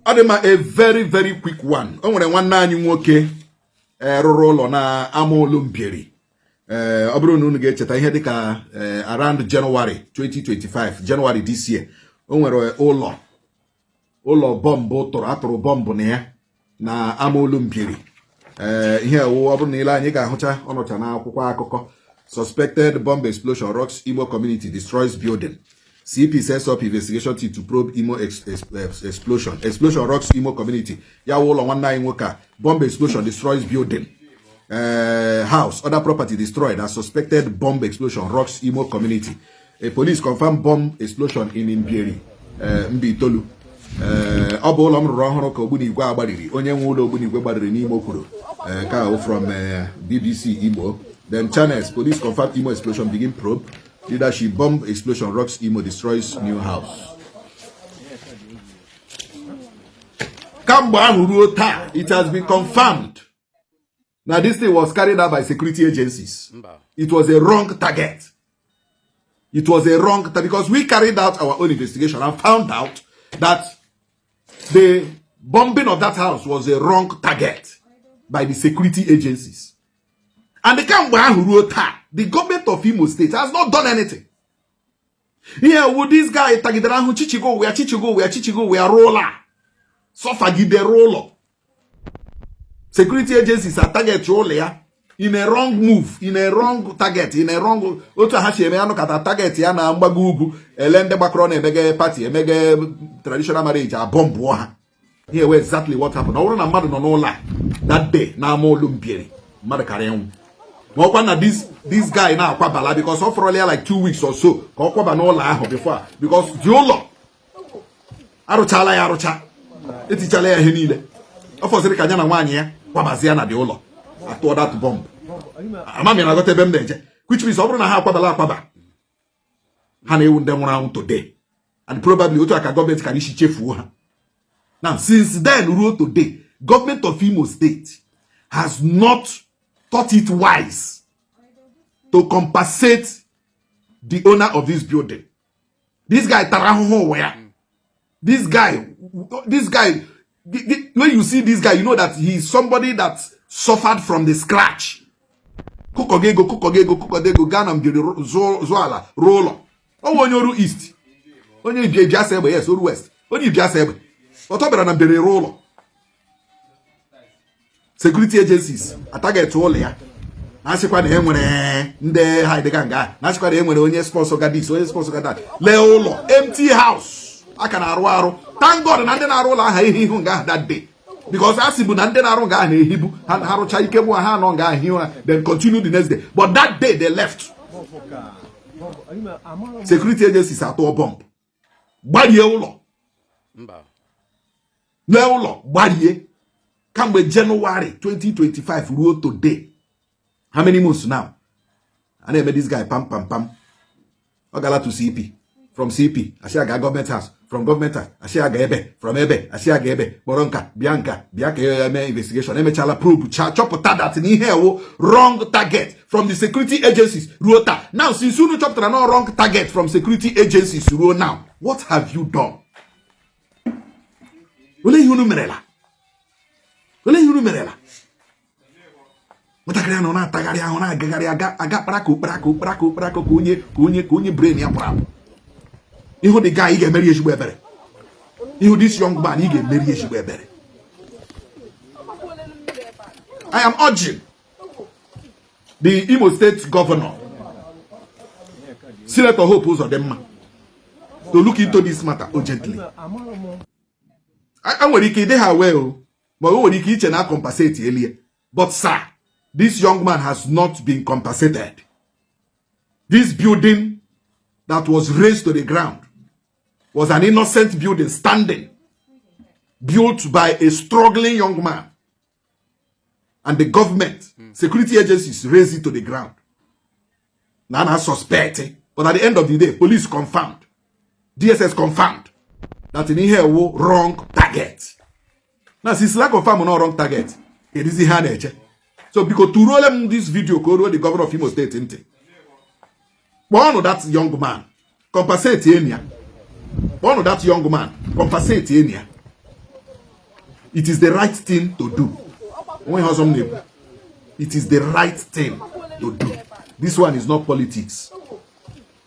Ọ dị mma, a very very quick one. O nwere nwanne anyị nwoke rụrụ ụlọ na Amaolu Mbieri. Ọ bụrụ na unu ga-echeta, ihe dịka around January 2025, January this year, o nwere ụlọ bọmbụ tụrụ, atụrụ bọmbụ na ya na Amaolu Mbieri. Ihe ewu, ọ bụrụ na ile anyị ga-ahụcha ọnọcha n'akwụkwọ akụkọ: "Suspected bomb explosion rocks Imo community, destroys building. CP sets up investigation team to probe Imo explosion. Explosion rocks Imo community." Ya wụ ụlọ nwanne anyị nwoke a. Bomb explosion destroys building. House, other property destroyed as suspected bomb explosion rocks Imo community. A police confirmed bomb explosion in Mbieri, Mbaitolu. Ọ bụ ụlọ m rụrụ ọhụrụ ka ogbunigwe a gbariri, onye nwe ụlọ ogbunigwe gbariri n'Imo kwuru. Ka ahụ from BBC Igbo. Then Channels: "Police confirm Imo explosion, begin probe. Leadership: bomb explosion rocks Imo, destroys new house." Kamgbe ahụ ruo taa, it has been confirmed na this thing was carried out by security agencies. It was a wrong target. It was a wrong target because we carried out our own investigation and found out that the bombing of that house was a wrong target by the security agencies. And kamgbe ahụ ruo taa, the government of Imo State has not done anything. Ihe wu, this guy tagidere ahụ, chichigo ụwa ya, chichigo ụwa ya, chichigo ụwa ya, rụọ ụlọ a, sọfagidere ụlọ. Security agencies are target ụlọ ya in a wrong move, in a wrong target, in a wrong. Otu a ha si eme ya, nụkọta target ya na mgbago ugwu, ele ndị gbakọrọ na-emege party, emege traditional marriage, abọmbụọ ha. Ihe wee exactly what happened. Ọ bụrụ na mmadụ nọ n'ụlọ a that day na Amaolu Mbieri, mmadụ kara ịnwụ. Ma ọkwa na this guy na-akwabala, because ọ fọrọla ya like 2 weeks or so ka ọ kwaba n'ụlọ ahụ before, because dị ụlọ arụchala ya arụcha, etichala ya ihe niile, ọ fọsịrị ka ya na nwaanyị ya kwabazie na dị ụlọ, atụọ that bomb. Ama m na aghọta ebe m na-eje, which means ọ bụrụ na ha akwabala akwaba, ha na-ewu ndị nwụrụ anwụ today. And probably otu a ka gọọmenti kara isi chefuo ha. Now, since then ruo today, government of Imo State has not thought it wise to compensate the owner of this building. This guy tara ahụhụ ụwa ya. This guy, when you see this guy, you know that he is somebody that suffered from the scratch. Kụkọga ego, kụkọga ego, kụkọga ego, gaa na Mbieri zụọ ala, rụọ ụlọ. Ọ bụ onye Oru East, onye Ibiasa Egbe. Yes, Oru West, onye Ibiasa Egbe. Ọtọ bịara na Mbieri rụọ ụlọ, security agencies atarget ụlọ ya, na-asịkwa na e nwere ndị hide gang a, na-asịkwa na e nwere onye sponsor ga this, onye sponsor ga that. Lee ụlọ, empty house a ka na-arụ arụ. Thank God na ndị na-arụ ụlọ aha ihe ihu nga ahụ that day, because a sị bụ na ndị na-arụ nga ahụ na-ehibu ha rụcha ike bụ ha nọ nga ahụ hi ụra, then continue the next day. But that day they left, security agencies atụọ bomb, gbarie ụlọ. Lee ụlọ gbarie. Kamgbe January 2025 ruo today, how many months now? A na-eme this guy pam pam pam. Ọ gala to CP, from CP asị aga government house, from government house asị aga ebe, from ebe asị aga ebe, kpọrọ nka bịa, nka bịa ka eme investigation. Emechala probe, cha chọpụta that na ihe ewu wrong target from the security agencies. Ruo taa now, since unu chọpụtara na wrong target from security agencies, ruo now, what have you done? Olee ihe unu merela? Olee ihe unu merela? Nwatakịrị ahụ na-atagharị ahụ, na-agagharị, aga aga, kparako kparako kparako kparako, ka onye brain ya pụrụ apụ. Ihu the guy, ị ga-emeri ezigbo ebere. Ihu this young man, ị ga-emeri ezigbo ebere. I am urging the Imo State Governor, Senator Hope Uzodimma, to look into this matter urgently. A nwere ike ịdị ha well, ma o nwere ike iche na compensate elie, but sir, this young man has not been compensated. This building that was razed to the ground was an innocent building standing, built by a struggling young man, and the government security agencies razed it to the ground. Na suspect, but at the end of the day, police confirmed, DSS confirmed that in ihe wu wrong target. Na since la confirm no wrong target, kedizi ihe a na-eche? So biko, turuole m this video ka o ruo the governor of Imo State ntị. Kpọọnụ that young man, compensate enyi ya. Kpọọnụ that young man, compensate enyi ya. It is the right thing to do. Onwe ihe ọzọ m na-ekwu, it is the right thing to do. This one is not politics.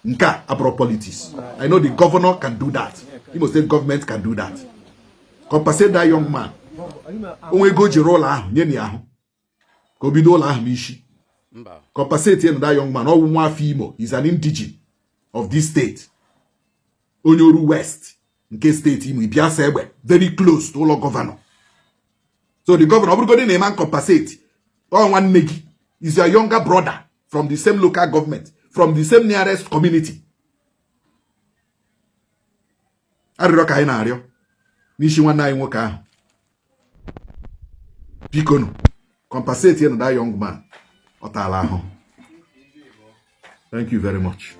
Nke a abụrụ politics. I know the governor can do that. Imo State government can do that. Compensate that young man. Onwe ego o jiri ụlọ ahụ nye na ya ahụ ka o bido ụlọ ahụ n'isi. Compensate ya na that young man. Ọwụ nwa afọ Imo, is an indigene of this state, onye Oru West nke steeti Imo, Ibiasa Egbe, very close to ụlọ governor. So the governor, ọ bụrụgodị na ịma compensate, ọ nwanne gị, is your younger brother from the same local government, from the same nearest community. Arịrịọ ka anyị na-arịọ n'isi nwanne anyị nwoke ahụ, bikonu, compensate ya na that young man. Ọ taala ahụ. Thank you very much.